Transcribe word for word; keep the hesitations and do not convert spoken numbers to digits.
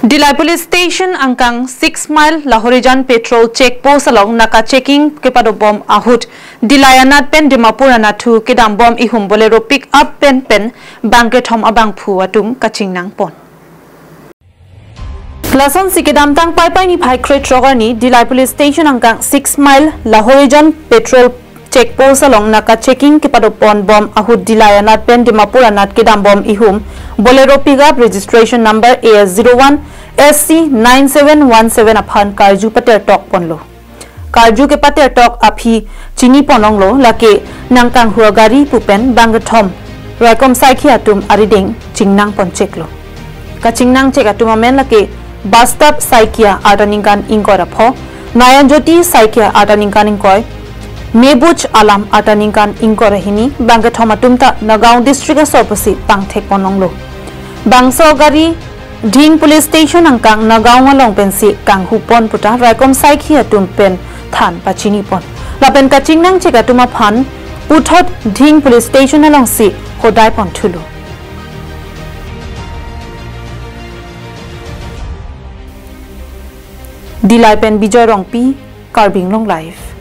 Dillai Police Station angkang six Mile Lahorijan Petrol Check Post along naka checking kepadobom ahut Dillai anat pen Dimapur anat thu kedambom ihum Bolero pick up pen pen bangkethom abangphu atum kachingnang pon. Lasonsi kedamtang Paipai niphai krethrok arni Dillai Police Station angkang six Mile Lahorijan Petrol Check Post along naka checking kepadopon bom ahut Dillai anat pen Dimapur anat kedambom ihum Bolero pick up registration number A S zero one S C nine seven one seven aphan karju patertok ponlo. Karju kepatertok aphi chini ponlonglo, lake nangkanghu agari pu pen bangkethom raikom saikhi atum arideng chingnang poncheklo. Kachingnang chek atum amen lake Bastap Saikia arta ningkan ingkoi ra pho, Nayan Jyoti Saikia arta ningkan ingkoi, Mebuch Alam arta ningkan ingkoi ra hini, bangkethom atum ta Nagaon District asor pusi pangthek ponlonglo. Bangso gari Dhing Police Station angkang Nagaon along pensi kanghu pon puta raikom saikhi atum pen than pachini pon. Lapen kachingnang chek atum aphan puthot Dhing Police Station alongsi hodai pon thulo. Dillai pen Bijoy Rongpi, Karbi Anglong Live.